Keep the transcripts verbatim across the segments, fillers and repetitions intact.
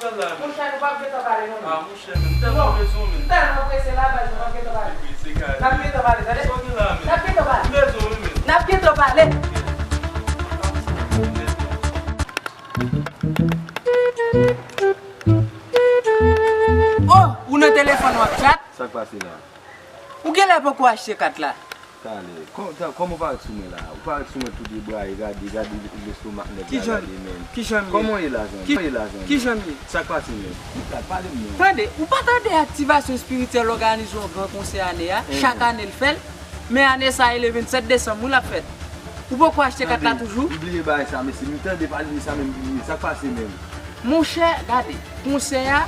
Monchè, nou p ap gentan pale non, men. Ah, monchè, men, m tèlman bezwen w, men. M tèlman prese la, baz, nou p ap gentan pale. N ap gentan pale, tande. N ap gentan pale. M bezwen w, men. N ap gentan pale. Oh, ou nan telefòn w ap chat? Sa k pase la? Ou genlè poko achte kat la. Talè. Kò-, ta-, kòman w parèt sou mwen la? Ou parèt sou mwen tou debraye, gade, gade lestomak nèg la, gade, men. Kijan m ye? Kòman w ye la, zanmi? Kòman w ye la, zanmi? Kijan m ye? Sa k pase, men? Ou ka pale m non. Tande, ou pa tande aktivasyon espirityèl òganize yon gran konsè ane a? Chak ane l fè l. Men ane sa a, e le vennsèt desanm, wi, l ap fèt. Ou poko achte kat la toujou? M bliye bagay sa, mesye. M tande pale de sa, men m bliye. Sa k pase menm? Monchè, gade, konsè a,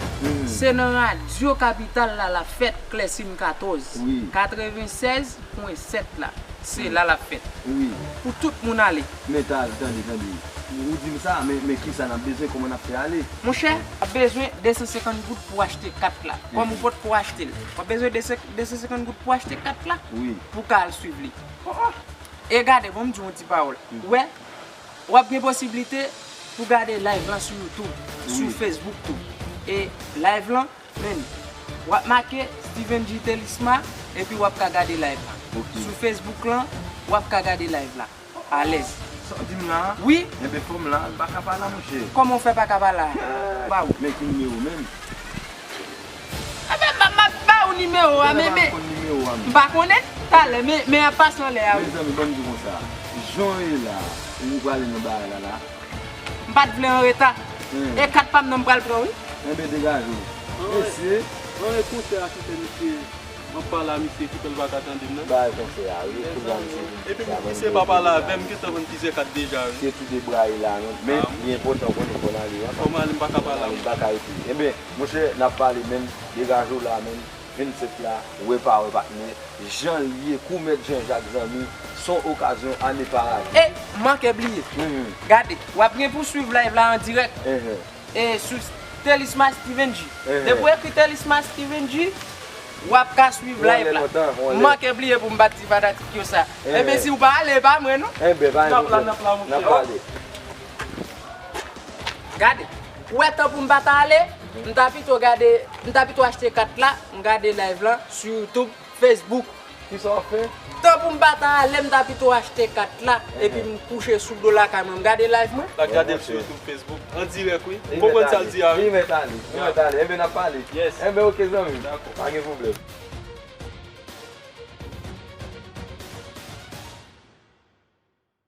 se nan Radyo Kapital la l ap fèt, Klèsin katòz, katrevensèz pwen sèt la. Se la l ap fèt. Wi. Pou tout moun ale. Men ta-, tande, tande. Ou di m sa, men, men kisa n ap bezwen, kòman n ap fè ale? Monchè, w ap bezwen de san senkant goud pou w achte kat la. Kòm ou potko achte l, w ap bezwen de san, de san senkant goud pou w achte kat la, wi, pou w ka al swiv li. Oh, oh. E gade, bon, m di w yon ti pawòl. Ou wè, w ap gen posiblite pou gade live lan sou YouTube, sou Facebook tou. E live lan, men, w ap make Steven G Thelisma, epi w ap ka gade live la. Sou Facebook lan, w ap ka gade live la. Alèz. Sa w di m la? Wi. Enben, fò m la, m pa ka pa la, monchè. Kòman w fè pa ka pa la? Ba w. Men ki nimewo menm? Enben, m ap, m ap ba w nimewo a, men, men. M pa konnen. Talè, men, men ap pase anlè a, wi. Mezanmi, ban m di w konsa. Jan w ye la, ou prale nan bagay la, la. M pa t vle anreta. E kat pa m nan m pral pran, wi. Enben, degaje w. Mesye. Bon, e konsè a ki fè misye, m ap pale a misye ki fè l pa ka tande m nan. Bay konsè a, wi. Kounye a misye vin di sa, mwen. Epi misye pa pale avè m, gentan vann plizyè kat deja, wi. Misye tou debraye la, non. Men, li enpòtan pou nou konn ale, wi. Fò m ale, m pa ka pale a misye. M pa ka rete. Enben, monchè, n ap pale menm, degaje w la menm, vennsèt la, wè pa wè, patnè. Jan l ye, kou mèt Jan Jak, zanmi, s on okazyon à ne pas rater. E, manke bliye. Gade, w ap gen pou swiv live la an dirèk. E sou Thelisma Steven G. Depi w ekri Thelisma Steven G, w ap ka swiv live la. Manke bliye pou m pa t di fanatik yo sa. Enben, si w pa ale, e pa mwen, non. Enben, pa gen pwoblèm. N ap la, n ap la, monchè. Gade, ou wè, tan pou m pa ta ale, m ta pito gade, m ta pito achte kat la, m gade live lan sou YouTube, Facebook. Kisa w ap fè? Tan pou m pa ta ale, m ta pito achte kat la, epi m kouche sou do lakay mwen, m gade live mwen. L ap gade l sou YouTube, Facebook, an dirèk, wi. Ou konprann sa l di a, wi? Li mèt ale, li mèt ale. Enben, n ap pale. Enben, oke, zanmi. Dakò. Pa gen pwoblèm.